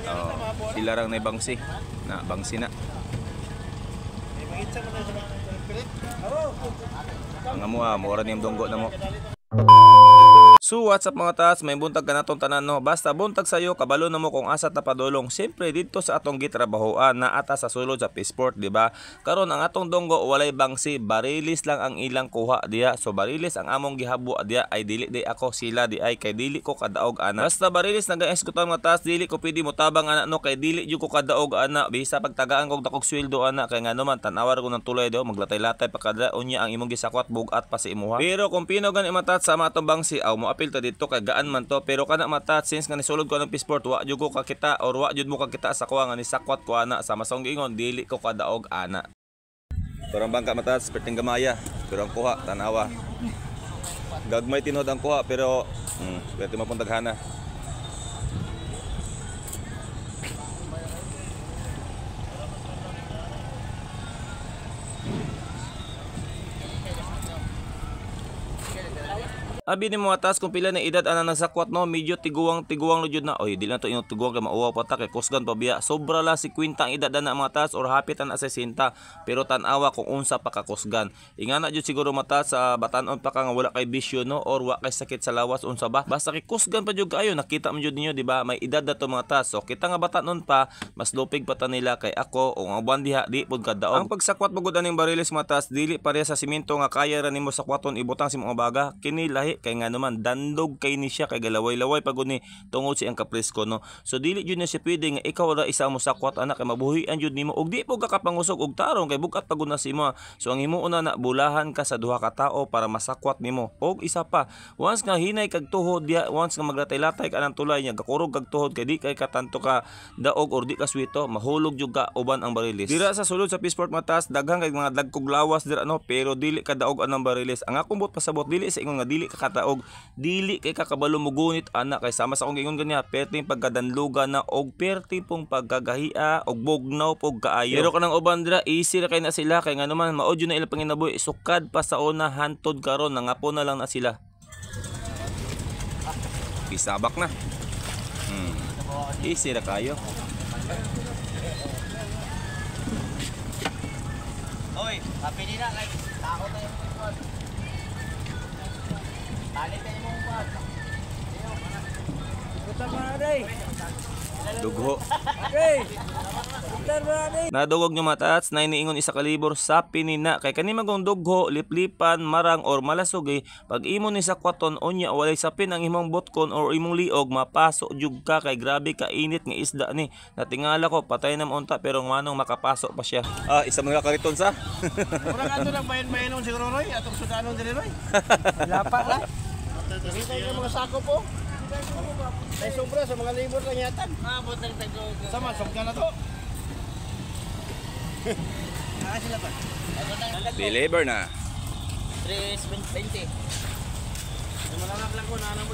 Oh, sila rang naibangsi. Na bangsi na. Ang amo ah, mura niyang dunggo na mo. So what's up mga tats, may buntag ka natong tanan no. Basta buntag sayo, kabalo na mo kung asa ta padulong. Siyempre didto sa atong gitrabahoan na ata sa sulod sa Fishport, di ba? Karon ang atong donggo walay bangsi, barilis lang ang ilang kuha diha. So barilis ang among gihabo diha ay dili di ako sila di ay kay dili ko kadaog ana. Basta barilis nagaeskutan mga tats, dili ko pwede motabang ana no kay dili jud ko kadaog ana. Bisa pagtagaan kog dakog sweldo ana kay ngano man tan-awar ko ng tulay daw maglatay-latay pa kada unya ang imong gisakwat bugat pa sa imuha. Pero kung pino gani matat sa atong bangsi aw mo apil ta dito kay gaan man to, pero kana matat since nga nisulod ko ng Fishport wa jud ko kakita or wa jud mo kakita sa kuha nga nisakwat ko ana sa masong giingon dili ko kadaog ana. Pero ang bangka matat perting gamaya, pero ang kuha tanawa. Gagmay tinod ang kuha pero pwede mo pong taghana. Abi ni mga taas kung pila na edad ana nasakwat no, medyo tiguang-tiguang lo jud na. Oy, di lang to inyong tiguang kay mauwaw pa ta kay kusgan pa biya. Sobra la si kwinta ang edad ana mga taas or hapit ana sa 60, pero tan-awa kung unsa pa ka kusgan. Ingana jud siguro mata sa batan-on pa ka nga wala kay bisyo no or wa kay sakit sa lawas unsa ba. Basta kay kusgan pa jud kaayo, nakita man jud ninyo di ba? May edad na to mga taas. So kita nga batan-on pa, mas lupig pa ta nila kay ako o ang uban diha di pud kadaog. Ang pagsakwat magud aning barilis mga taas dili pareha sa simento nga kaya ra nimo sakwaton ibutang sa imong baga. Kini lahi kay nga naman dandog kay ni siya kay galaway-laway pagud ni tungod sa iyang kapresko no. So dili jud na siya pwede nga ikaw ra isa mo sakwat anak kay mabuhian jud nimo og di po ka kapangusog og tarong kay bugat pagud na si imo. So ang himuon na bulahan ka sa duha ka tawo para masakwat nimo. Og isa pa, once nga hinay kag tuhod diha, once nga maglatay-latay ka anang tulay nya gakurog kag tuhod kay di kay katanto ka daog or di ka swito, mahulog jud ka uban ang barilis. Dira sa sulod sa Fishport matas daghan kay mga dagkog lawas dira no, pero dili ka daog anang barilis. Ang akong buot pasabot dili sa ingon nga dili ka kataog, dili kay kakabalo mugunit ana kay sama sa akong giingon ganiya perting pagkadanluga na og perti pong pagkagahia og bugnaw pog kaayo. Pero kanang uban dira easy ra kay na sila kay ngano man mao jud na ilang panginabuhi, sukad pa sa una hantod karon nangapo na lang na sila. Isabak na. Easy ra kayo. Oy, happy nila kay tao tayo. Dugho. Nadugog nyo matats na iniingon isa kalibor sa pinina kay kani magong dugho liplipan marang or malasugi pag imo ni sakwaton unya walay sapin ang imong botkon or imong liog mapaso jud ka kay grabe ka init nga isda ni. Natingala ko patay na unta pero manong makapaso pa siya. Ah, isa mga kariton sa. Murag ato lang bayan-bayanon siguro Roy, atong sudanon diri Roy. Lapa la. Kita yung mga sako po. Ay sobra sa mga libor lang yatan. Ah, butang taglo. Sama sugka na to. Ah, sila pa. Deliver na. 3.20. Malalak lang ko na ano mo.